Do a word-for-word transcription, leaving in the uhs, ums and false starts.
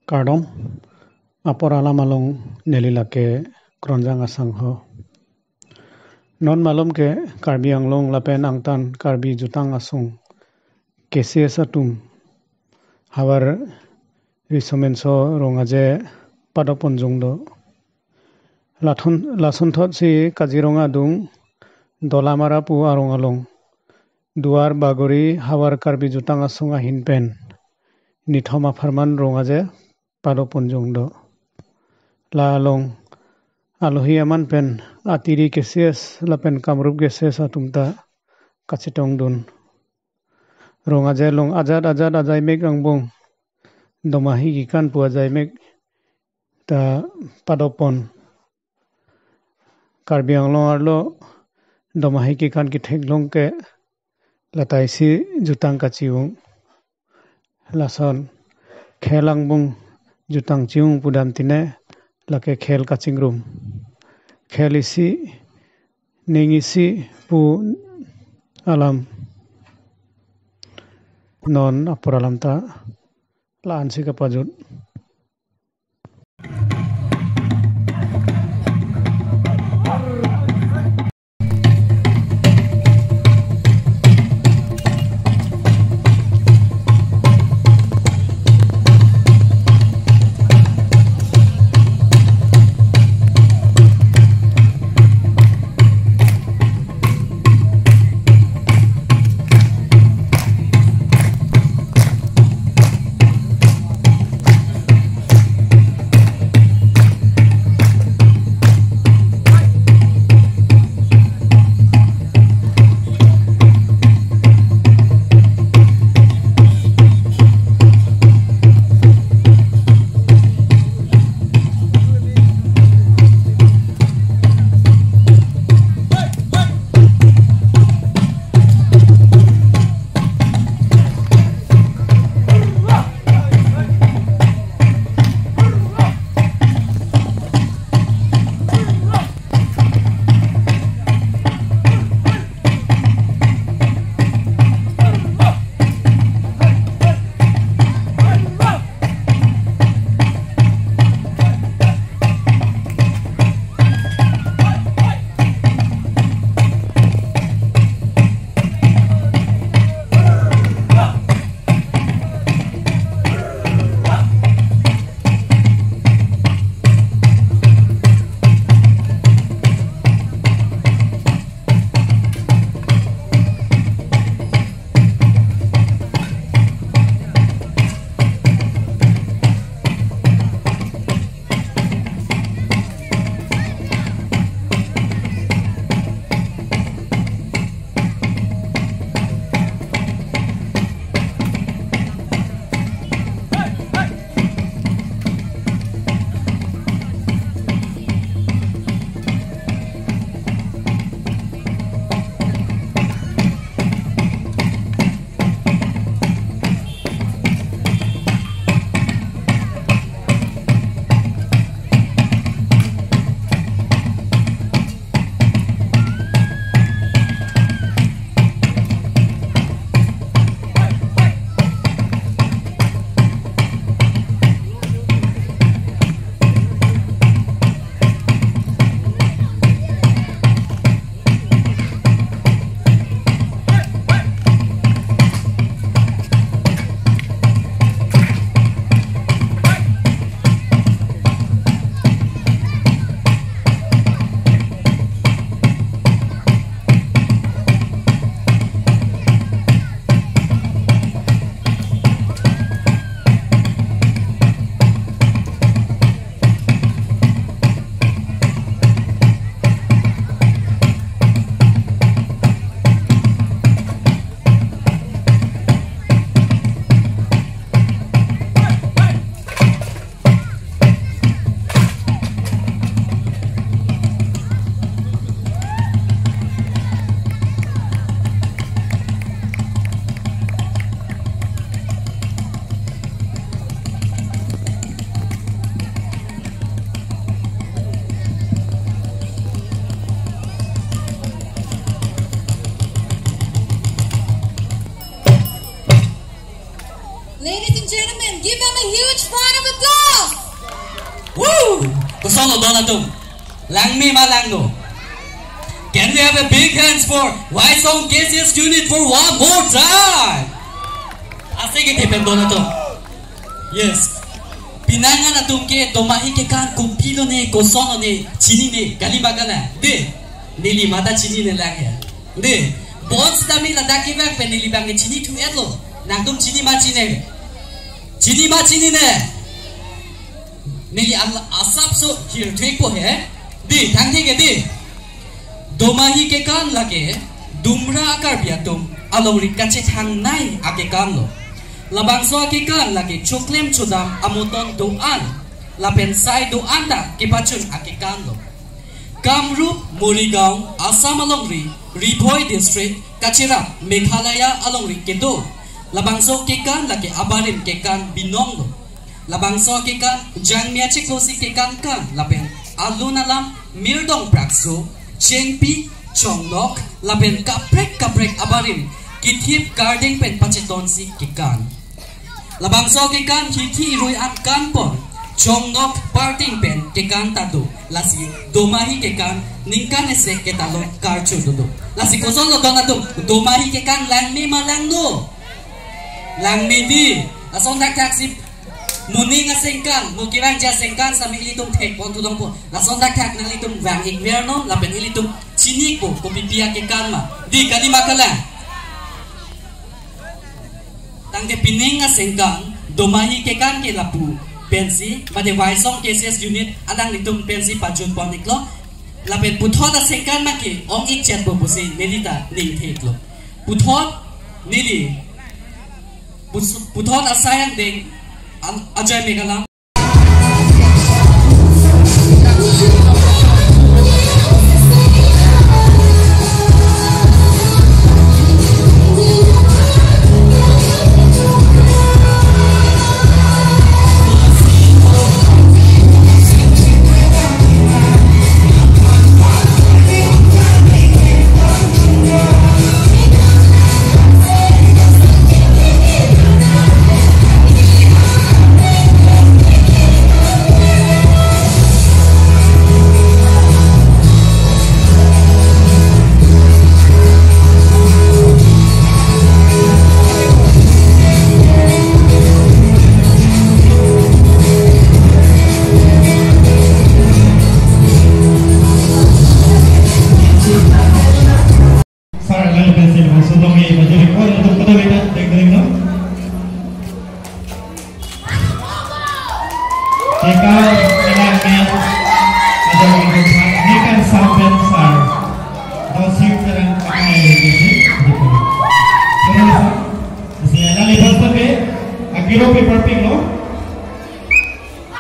Kardom, apor alam along neli lake Kronjang Asangho. Non malom ke Karbi Anglong lapen angtan Karbi jutang asong K C S atum havar riso menso rong aje padopon jong do. Lathon, lasonthot si Kaziranga adung Dolamara pu arong along Duar Bagori havar Karbi jutang asong ahin pen nithom apharman rong aje padopon jong do. La along alohi aman pen atiri K C S lapen Kamrup K C S atum ta kachetongdun. Rong aje along ajat ajat ajaimek angbong domahi kekan pu ajaimek ta padopon. Karbi Anglong arlo domahi kekan ketheklong ke lata isi jutang kachiung. Lason khel angbong jutang chiung pudam tine lake khel kachingrum. Khel isi, ning isi pu alam. Non apor alam ta la-an si kapajut. Ladies and gentlemen, give them a Huge round of applause. Woo! Koson lo don atum? Langme ma langno? Can we have a big hands for Waisong K C S unit for one more time? Ase ke tepen don atum. Yes. Pinangan atum ke Domahi kekan kopilo ne, koson lo ne, chinine, kali ma kalang? De. Neli mata chinine lang ya. De. Bon sitame ladak kevang pen neli bang ke chinithu-etlo. Nangtum chini ma chinine? Chini ma chinine? Neli al-, asapso hirthekpo he. De, thangthek ke de. Domahi kekan lake Dumra a-Karbi atum alongri kachethangnei akekan lo. Labangso akekan lake choklem chodam amoton do-an lapen sai do-an ta kepachun akekan lo. Kamrup, Morigaon, Assam alongri, Ri Bhoi District, kacherap Meghalaya alongri kedo. Labangso kekan lake abarim kekan binong lo. Labangso kekan jangmi achiklo si kekan kan lapen alun alam, mirdong prakso, chengpi, chongnok lapen kaprek kaprek abarim kithip kardeng pen pacheton si kekan. Labangso kekan hithi irui an kanpon, chongnok parting pen kekan ta do. Lasi Domahi kekan ningkan isi ketalong karcho dodo. Lasi koson lo don atum, Domahi kekan langme ma langno? Langme di. Lason thakthak si moning asengkan, mo kevangji asengkan sami ilitum thekpon thu dongpo. Lason thakthak nanglitum vang-ikvernon lapen ilitum chinipo kopipi akekan ma. De, kali ma kalang? Tangte pining asengkan Domahi kekan ke lapu pensi, mate Waisong K C S unit alanglitum pensi pajutpon-iklo. Lapen puthot asengkan ma ke ong-ikchetpo pusi neli ta ningtheklo. Puthot neli, pus-, puthot asai angdeng an-, Ajoy Megalang. Sir, alangli pensi laso dong-e baju record untuk pada beda dek dek no. Kekan kelang men ada orang besar. Kekan sampai besar. Dosi terang pakai ini. Terus, si alangli pastor ke, akiro paper pink lo.